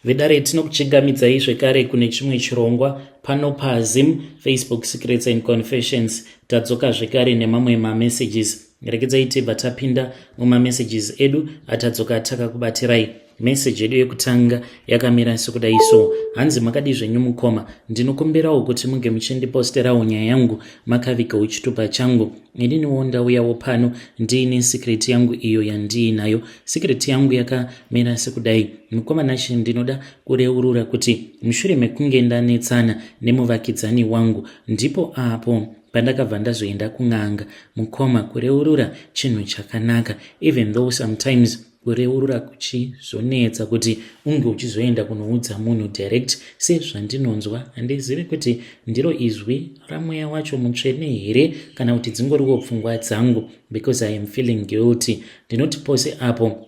Vedare, tinokuchingamidzai zvekare kune chimwe chirongwa pano paZim Facebook Secrets and Confessions. Tadzoka zvekare nemamwe mamessages. Regedzai tibva tapinda mumamessages edu atadzoka takakubatirai. Meseji yedu yekutanga yakamira sekudai so. Hanzi, "Makadii zvenyu mukoma? Ndinokumbirawo kuti munge muchindiposterawo nyaya yangu makavigawo chitupa changu. Ininiwo ndauyawo pano ndiine secret yangu iyo yandiinayo. Secret yangu yakamira sekudai. Mukoma Nashe, ndinoda kureurura kuti mushure mekunge ndanetsana nemuvakidzani wangu, ndipo apo pandakabva ndazoenda kun'anga. Mukoma, kureurura chinhu chakanaka, even though sometimes kureurura kuchizonetsa kuti unge uchizoenda kunoudza munhu direct. Sezvandinonzwa, handizivi kuti ndiro izwi ramweya wacho mutsvene here kana kuti dzingoriwo pfungwa dzangu, because I am feeling guilty. Ndinoti pose apo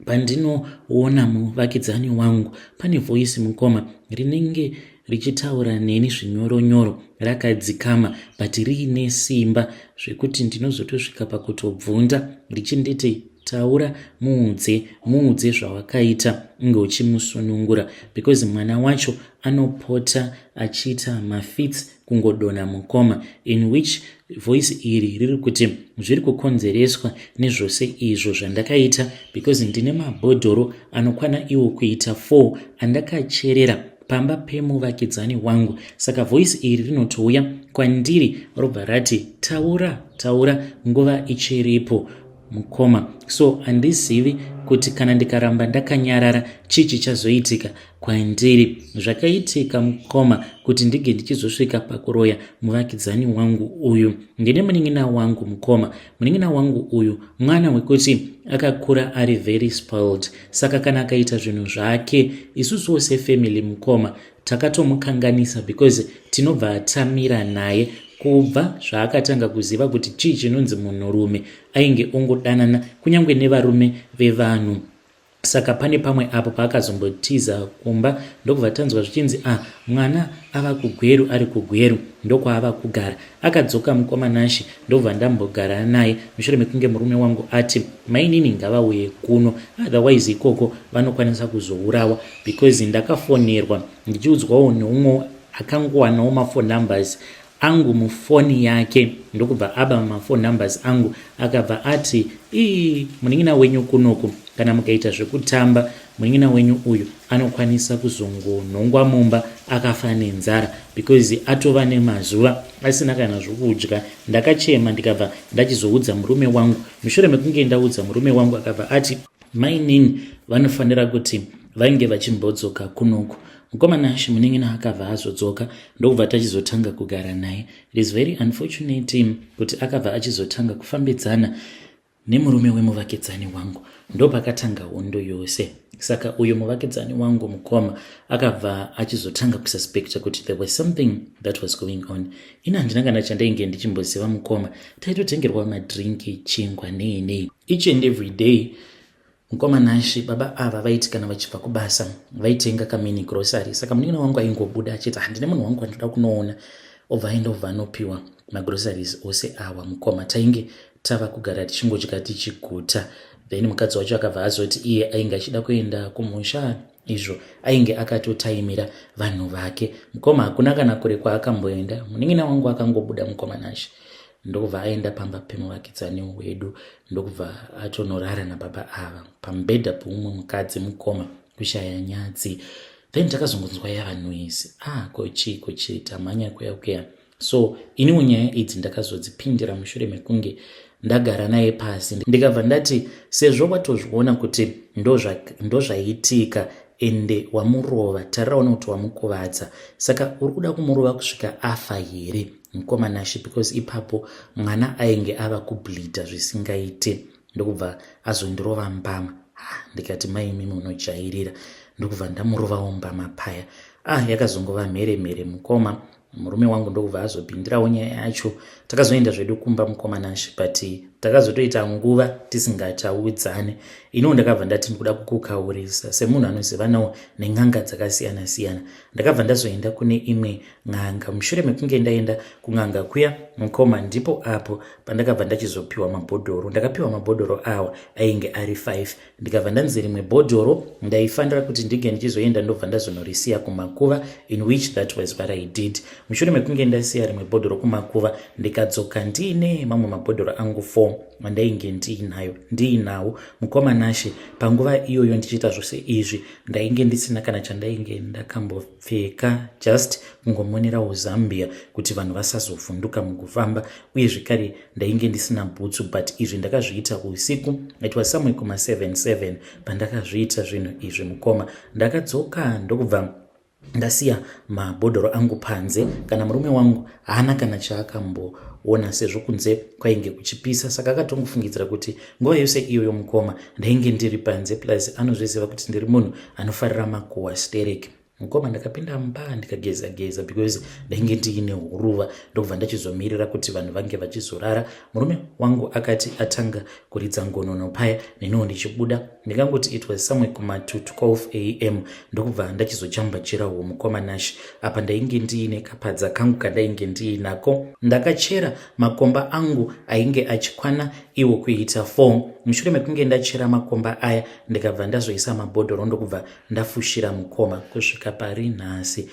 pandinoona muvakidzani wangu, pane voice, mukoma, rinenge richitaura neni zvinyoronyoro, rakadzikama but riine simba zvekuti ndinozotosvika pakutobvunda, richinditi, 'Taura, muudze, muudze zvawakaita, unge uchimusunungura,' because mwana wacho anopota achiita mafits, kungodonha, mukoma." In which voice iri riri kuti zviri kukonzereswa nezvose izvo zvandakaita, because ndine mabhodhoro anokwana iwo kuita 4 andakacherera pamba pemuvakidzani wangu. Saka voice iri rinotouya kwandiri, robva rati, 'Taura, taura nguva ichiripo, mukoma.' So handizivi kuti kana ndikaramba ndakanyarara, chii chichazoitika kwandiri. Zvakaitika, mukoma, kuti ndinge ndichizosvika pakuroya muvakidzani wangu uyu. Ndine munin'ina wangu, mukoma. Munin'ina wangu uyu mwana wekuti akakura ari very spoiled, saka kana akaita zvinhu zvake, isusuwo sefamily, mukoma, takatomukanganisa, because tinobva tamira naye. Kubva zvaakatanga kuziva kuti chii chinonzi munhurume, ainge ongodanana kunyange nevarume vevanhu. Saka pane pamwe apo paakazombotiza kumba, ndokubva tanzwa zvichinzi, 'Ah, mwana ava kuGweru, ari kuGweru, ndokwaava kugara.' Akadzoka, mukoma Nashe, ndobva ndambogara naye mushure mekunge murume wangu ati mainini ngavauye kuno, otherwise ikoko vanokwanisa kuzourawa, because ndakafonerwa ndichiudzwawo neumwe akangowanawo maphone numbers angu mufoni yake, ndokubva aba maphone numbers angu. Akabva ati, 'Ii, munin'ina wenyu kunoku, kana mukaita zvekutamba, munin'ina wenyu uyu anokwanisa kuzongonhongwa mumba akafa nenzara, because atova nemazuva asina kana zvokudya.' Ndakachema, ndikabva ndachizoudza murume wangu. Mushure mekunge ndaudza murume wangu, akabva ati mainini vanofanira kuti vainge vachimbodzoka kunoku. Mukoma Nashe, munin'ina akabva azodzoka, ndokubva tachizotanga kugara naye. It is very unfortunate kuti akabva achizotanga kufambidzana nemurume wemuvakidzani wangu. Ndopakatanga hondo yose. Saka uyu muvakidzani wangu, mukoma, akabva achizotanga kususpecta kuti there was something that was going on. Ina handina kana chandainge ndichimboziva, mukoma. Taitotengerwa madrinki, chingwa, nei nei, each and every day. Mukoma Nashe, baba ava vaiti kana vachibva kubasa, vaitenga kamini grocery. Saka munin'ina wangu aingobuda achiti, 'Handine munhu wangu andinoda kunoona,' obva aenda, obva anopiwa magroceries ose awa. Mukoma, tainge tava kugara tichingodya tichiguta. Then mukadzi wacho akabva azoti iye ainge achida kuenda kumusha, izvo ainge akatotaimira vanhu vake. Mukoma, hakuna kana kure kwaakamboenda. Munin'ina wangu akangobuda, mukoma Nashe, ndokubva aenda pamba pemuvakidzani wedu, ndokubva atonorara nababa ava pamubhedha peumwe mukadzi. Mukoma, kushaya nyadzi. Then takazongonzwa yava noise. Ah, kochii, kochii? Tamhanya kuya kuya. So iniwo nyaya idzi ndakazodzipindira mushure mekunge ndagara naye pasi, ndikabva ndati, 'Sezvo watozviona kuti ndozvaitika, ende wamurova, tariraona kuti wamukuvadza, saka uri kuda kumurova kusvika afa here, mukoma Nashe?' Because ipapo mwana ainge ava kubleeda zvisingaite. Ndokubva azondirova mbama. Ndikati, 'Maimi munojairira.' Ndokubva ndamurovawo mbama paya. Ah, yakazongova mhere mhere, mukoma. Murume wangu ndokubva azopindirawo nyaya yacho. Takazoenda zvedu kumba, mukoma Nashe, but Takazotoita nguva tisingachaudzane. Iniwo ndakabva ndati ndikuda kukukaurisa semunhu anozivanawo nen'anga dzakasiyana siyana. Ndakabva ndazoenda kune imwe n'anga. Mushure mekunge ndaenda kun'anga kuya mukoma, ndipo apo pandakabva ndachizopiwa mabhodhoro. Ndakapiwa mabhodhoro awa ainge ari 5, ndikabva ndanzi rimwe bhodhoro ndaifanira kuti ndinge ndichizoenda ndobva ndazonorisiya kumakuva, in which that was what I did. Mushure mekunge ndasiya rimwe bhodhoro kumakuva, ndikadzoka ndiine mamwe mabhodhoro angu 4 andainge ndiinayo ndiinawo. Mukoma Nashe, panguva iyoyo ndichiita zvose izvi, ndainge ndisina kana chandainge ndakambopfeka, just kungomonerawo zambia kuti vanhu vasazovhunduka mukufamba, uye zvekare ndainge ndisina bhutsu. But izvi ndakazviita usiku. It was somewhere kuma77 pandakazviita zvinhu izvi, mukoma. Ndakadzoka ndokubva ndasiya mabhodhoro angu panze. Kana murume wangu haana kana chaakamboona, sezvo kunze kwainge kuchipisa, saka akatongofungidzira kuti nguva yose iyoyo, mukoma, ndainge ndiri panze. Plus anozviziva kuti ndiri munhu anofarira makuhwa sterek. Mukoma, ndakapinda mumba ndikageza geza because ndainge ndiine huruva, ndokubva ndachizomirira kuti vanhu vange vachizorara. Murume wangu akati atanga kuridza ngonono paya, neniwo ndichibuda. Ndingangoti it was somewhere kuma 12 am, ndokubva ndachizojamba jirawo. Mukoma Nash, apa ndainge ndiine kapadza kangu kandainge ndiinako. Ndakachera makomba angu ainge achikwana iwo kuita 4. Mushure mekunge ndachera makomba aya, ndikabva ndazoisa mabhodhoro, ndokubva ndafushira. Mukoma, kusvika pari nhasi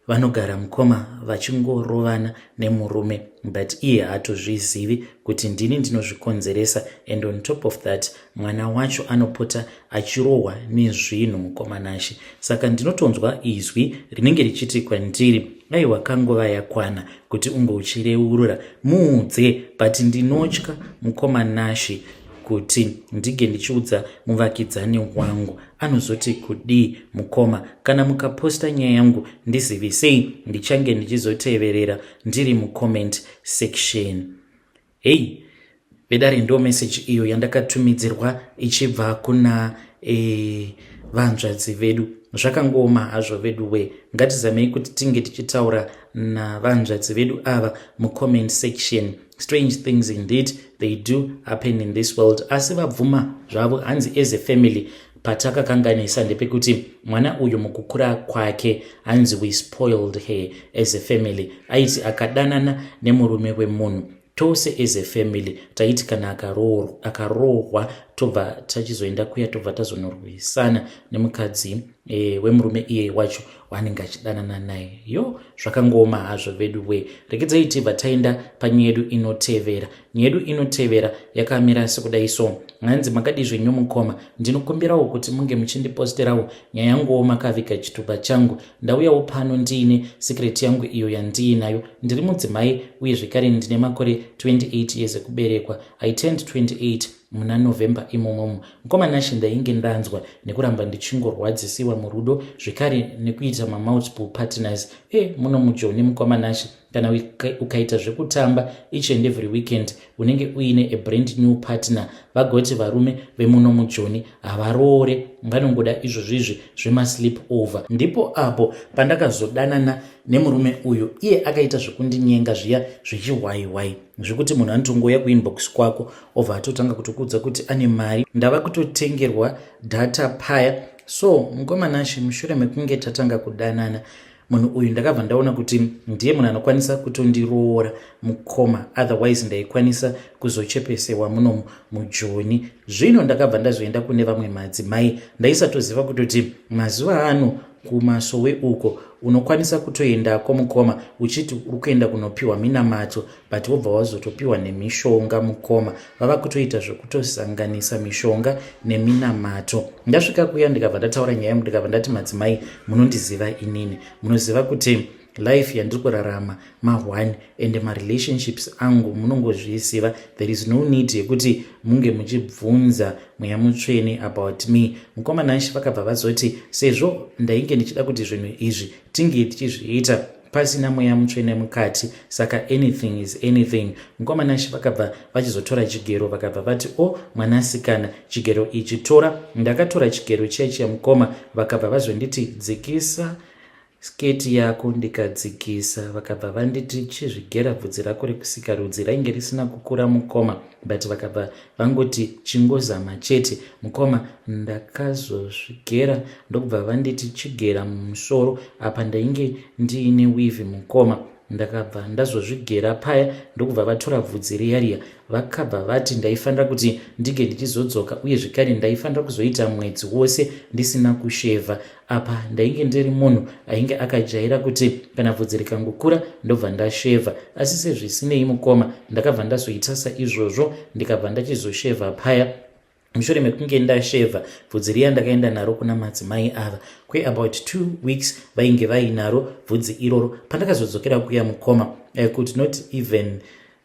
vanogara, mukoma, vachingorovana nemurume, but iye haatozvizivi kuti ndini ndinozvikonzeresa. And on top of that, mwana wacho anopota achirohwa nezvinhu, mukoma Nashe. Saka ndinotonzwa izwi rinenge richiti kwandiri, "Aiwa, kanguva yakwana kuti unge uchireurura, muudze." But ndinotya, mukoma Nashe, kuti ndinge ndichiudza muvakidzani wangu, anozoti kudii? Mukoma, kana mukaposta nyaya yangu, ndizivisei, ndichange ndichizoteverera ndiri mucomment section. Hei vedare, ndo meseji iyo yandakatumidzirwa ichibva kuna vanzvadzi vedu. Zvakangooma hazvo vedu we. Ngatizamei kuti tinge tichitaura navanzvadzi vedu ava mucomment section. Strange things indeed, they do happen in this world. Asi vabvuma zvavo, hanzi as a family patakakanganisa ndepekuti mwana uyu mukukura kwake, hanzi we spoiled her as a family. Aiti akadanana nemurume wemunhu, tose as a family taiti kana akarohwa, tobva tachizoenda kuya, tobva tazonorwisana nemukadzi wemurume iye wacho waanenge achidanana naye. Yo, zvakangooma hazvo vedu we. Regedzai tibva taenda panyaya yedu inotevera. Nyaya yedu inotevera yakamira sekudai so. Hanzi, "Makadi zvenyu mukoma? Ndinokumbirawo kuti munge muchindiposterawo nyaya yanguwo makaviga chitupa changu. Ndauyawo pano ndiine secret yangu iyo yandiinayo. Ndiri mudzimai uye zvekare ndine makore 28 years ekuberekwa. I turned 28 muna November imomomo. Mukoma Nashe, ndainge ndanzwa nekuramba ndichingorwadzisiwa murudo, zvekare nekuita mamultiple partners muno mujoni. Mukoma Nashe, kana ukaita zvekutamba, each and every weekend unenge uine a brand new partner. Vagoti varume vemuno mujoni havaroore, vanongoda izvozvizvi zvemasleep over. Ndipo apo pandakazodanana nemurume uyu. Iye akaita zvekundinyenga zviya zvechihwaiwai, zvekuti munhu anotongoya kuinbox kwako, obva atotanga kutokuudza kuti ane mari, ndava kutotengerwa data paya. So mukoma Nashe, mushure mekunge tatanga kudanana, munhu uyu ndakabva ndaona kuti ndiye munhu anokwanisa kutondiroora, mukoma, otherwise ndaikwanisa kuzochepesewa muno mujoni. Zvino ndakabva ndazoenda kune vamwe madzimai. Ndaisatoziva kutoti mazuva ano kumasowe uko unokwanisa kutoendako, mukoma, uchiti uri kuenda kunopiwa minamato, but wobva wazotopiwa nemishonga. Mukoma, vava kutoita zvekutosanganisa mishonga neminamato. Ndasvika kuya, ndikabva ndataura nyaya yangu, ndikabva ndati, 'Madzimai, munondiziva inini, munoziva kuti life yandiri kurarama ma1 and marelationships angu munongozviziva. There is no need yekuti munge muchibvunza mweya mutsvene about me.' Mukoma Nashe, vakabva vazoti sezvo ndainge ndichida kuti zvinhu izvi tinge tichizviita pasina mweya mutsvene mukati, saka anything is anything. Mukoma Nashe, vakabva vachizotora chigero, vakabva vati, 'O oh, mwanasikana, chigero ichi tora.' Ndakatora chigero chiya chiya, mukoma, vakabva vazonditi, 'Dzikisa Sketi yako ndikadzikisa vakabva vanditi chizvigera bvudzi rako rekusikarudzi rainge risina kukura mukoma but vakabva vangoti chingozama chete mukoma ndakazozvigera ndokubva vanditi chigera mumusoro apa ndainge ndiine weave mukoma ndakabva ndazozvigera paya ndokubva vatora bvudzi riya riya vakabva vati ndaifanira kuti ndinge ndichizodzoka uye zvekare ndaifanira kuzoita mwedzi wose ndisina kushevha apa ndainge ndiri munhu ainge akajaira kuti kana bvudzi rikangokura ndobva ndashevha asi sezvisinei mukoma ndakabva ndazoita saizvozvo ndikabva ndachizoshevha paya mushure mekunge ndashevha bvudzi riya ndakaenda naro kuna madzimai ava kweabout two weeks vainge vainaro bvudzi iroro pandakazodzokera kuya mukoma i could not even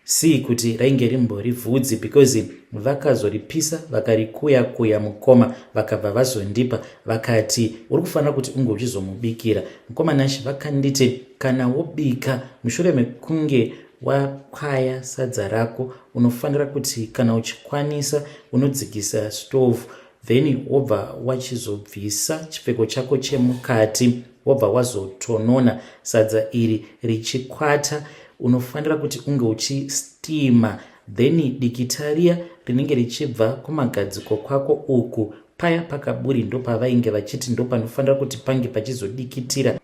see kuti rainge rimbori vhudzi because vakazoripisa vakarikuya kuya mukoma vakabva vazondipa vakati uri kufanira kuti unge uchizomubikira mukoma Nashe vakanditi kana wobika mushure mekunge wakwaya sadza rako unofanira kuti kana uchikwanisa unodzikisa stove then wobva wachizobvisa chipfeko chako chemukati wobva wazotonona sadza iri richikwata unofanira kuti unge uchistima then dikita riya rinenge richibva kumagadziko kwako uku paya pakaburi ndopavainge vachiti ndopanofanira kuti pange pachizodikitira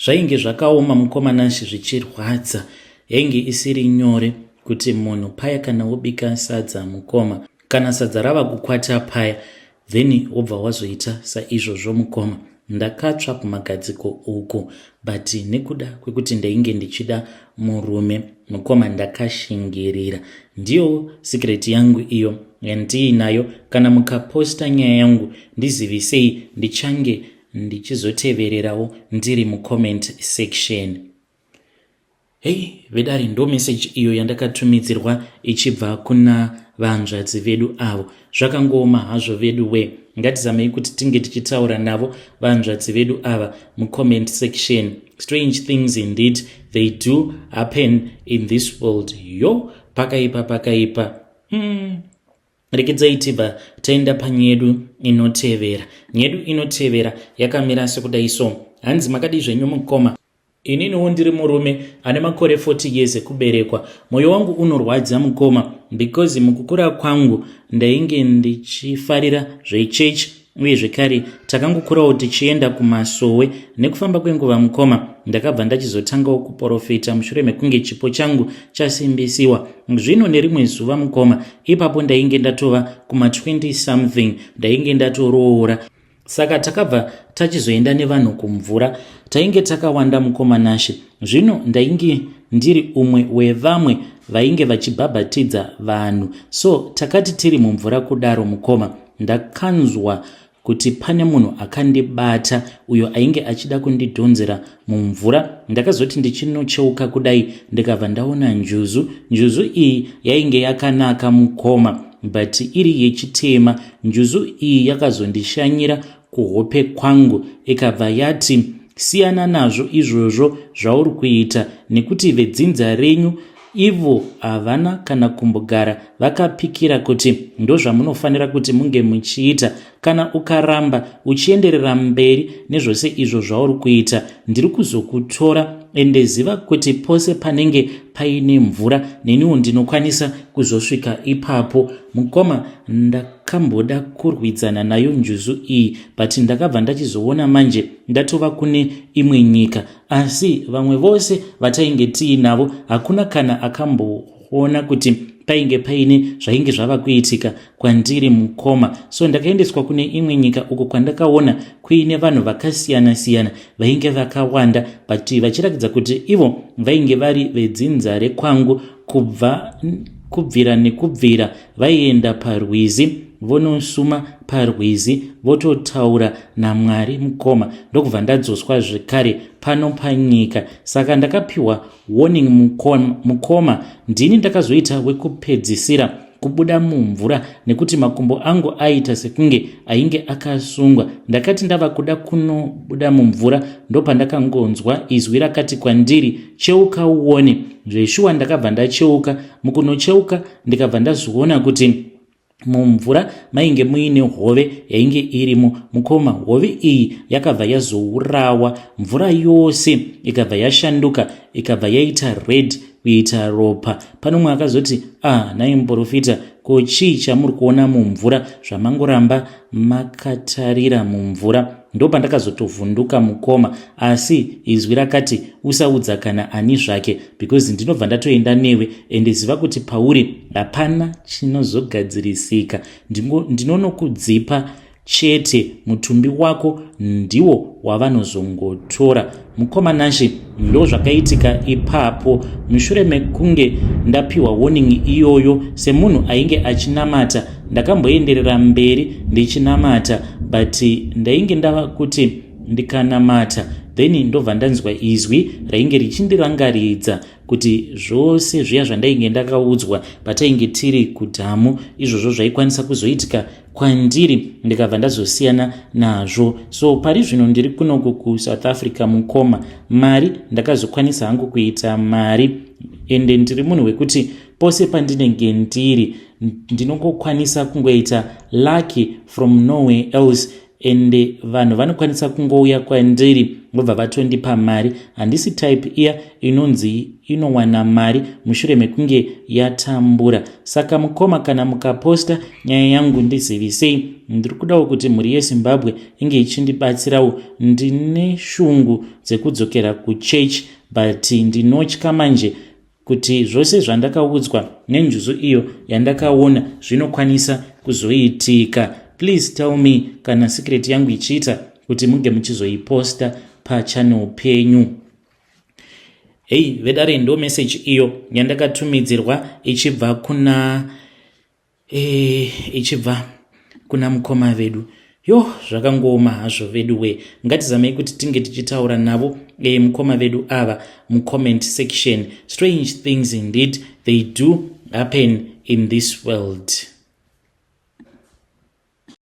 zvainge zvakaoma mukoma Nashe zvichirwadza yainge isiri nyore kuti munhu paya kana wobika sadza mukoma kana sadza rava kukwata paya then wobva wazoita saizvozvo mukoma ndakatsva kumagadziko uku but nekuda kwekuti ndainge ndichida murume mukoma ndakashingirira ndiyo secret yangu iyo yandiinayo kana mukaposta nyaya yangu ndizivisei ndichange ndichizotevererawo ndiri mucomment section hei vedare ndo meseji iyo yandakatumidzirwa ichibva kuna vanzvadzi vedu avo zvakangooma hazvo vedu we ngatizamei kuti tinge tichitaura navo vanzvadzi vedu ava mucomment section strange things indeed they do happen in this world yo pakaipa pakaipa mm. Rekedzai tibva taenda panyedu inotevera. Nyedu inotevera yakamira sekudai so. Hanzi makadii zvenyu mukoma? Ininiwo ndiri murume ane makore 40 years ekuberekwa. Moyo wangu unorwadza mukoma because mukukura kwangu ndainge ndichifarira zvechechi uye zvekare takangokurawo tichienda kumasowe nekufamba kwenguva mukoma ndakabva ndachizotangawo kuporofita mushure mekunge chipo changu chasimbisiwa zvino nerimwe zuva mukoma ipapo ndainge ndatova kuma 20 something ndainge ndatoroora saka takabva tachizoenda nevanhu kumvura tainge takawanda mukoma Nashe zvino ndainge ndiri umwe wevamwe vainge vachibhabhatidza vanhu so takati tiri mumvura kudaro mukoma ndakanzwa kuti pane munhu akandibata uyo ainge achida kundidhonzera mumvura ndakazoti ndichinocheuka kudai ndikabva ndaona njuzu njuzu iyi yainge yakanaka mukoma but iri yechitema njuzu iyi yakazondishanyira kuhope kwangu ikabva yati siyana nazvo izvozvo zvauri kuita nekuti vedzinza renyu ivo havana kana kumbogara vakapikira kuti ndozvamunofanira kuti munge muchiita kana ukaramba uchienderera mberi nezvose izvo zvauri kuita ndiri kuzokutora ende ziva kuti pose panenge paine mvura neniwo ndinokwanisa kuzosvika ipapo mukoma ndakamboda kurwidzana nayo njuzu iyi but ndakabva ndachizoona manje ndatova kune imwe nyika asi vamwe vose vatainge tiinavo hakuna kana akamboona kuti painge paine zvainge zvava kuitika kwandiri mukoma so ndakaendeswa kune imwe nyika uko kwandakaona kuine vanhu vakasiyana-siyana vainge vakawanda but vachiratidza kuti ivo vainge vari vedzinza rekwangu kubva kubvira nekubvira vaienda parwizi vonosuma parwizi vototaura namwari mukoma ndokubva ndadzoswa zvekare pano panyika saka ndakapiwa warning mukoma, mukoma ndini ndakazoita wekupedzisira kubuda mumvura nekuti makumbo angu aiita sekunge ainge akasungwa ndakati ndava kuda kunobuda mumvura ndopandakangonzwa izwi rakati kwandiri cheuka uone zveshuwa ndakabva ndacheuka mukunocheuka ndikabva ndazviona kuti Mumvura mainge muine hove yainge irimo, mukoma. Hove iyi yakabva yazourawa, mvura yose ikabva yashanduka, ikabva yaita red, kuita ropa. Pane umwe akazoti, "Ah, nhai muprofita, ko chii chamuri kuona mumvura zvamangoramba makatarira mumvura?" Ndo pandakazotovhunduka, mukoma. Asi izwi rakati, "Usaudza kana ani zvake, because ndinobva ndatoenda newe, ende ziva kuti pauri hapana chinozogadzirisika. Ndinonokudzipa chete, mutumbi wako ndiwo wavanozongotora." Mukoma Nashe, ndo zvakaitika ipapo. Mushure mekunge ndapiwa warning iyoyo, semunhu ainge achinamata, ndakamboenderera mberi ndichinamata, but ndainge ndava kuti ndikanamata, then ndobva ndanzwa izwi rainge richindirangaridza kuti zvose zviya zvandainge ndakaudzwa patainge tiri kudhamu, izvozvo zvaikwanisa kuzoitika kwandiri. Ndikabva ndazosiyana nazvo. So pari zvino ndiri kunoku kuSouth Africa, mukoma. Mari ndakazokwanisa hangu kuita mari, ende ndiri munhu wekuti pose pandinenge ndiri ndinongokwanisa kungoita lucky from nowhere else, ende vanhu vanokwanisa kungouya kwandiri vobva vatondipa mari. Handisi type iya inonzi inowana mari mushure mekunge yatambura. Saka mukoma, kana mukaposta nyaya yangu, ndizivisei. Ndiri kudawo kuti mhuri yeZimbabwe inge ichindibatsirawo. Ndine shungu dzekudzokera kuchechi, but ndinotya manje kuti zvose zvandakaudzwa nenjuzu iyo yandakaona zvinokwanisa kuzoitika. Please tell me kana secret yangu ichiita kuti munge muchizoiposta pachannel penyu. Hei vedare, ndo message iyo yandakatumidzirwa ichibva kuna mukoma vedu. Yo, zvakangooma hazvo vedu we. Ngatizamei kuti tinge tichitaura navo mukoma vedu ava mucomment section. Strange things indeed, they do happen in this world.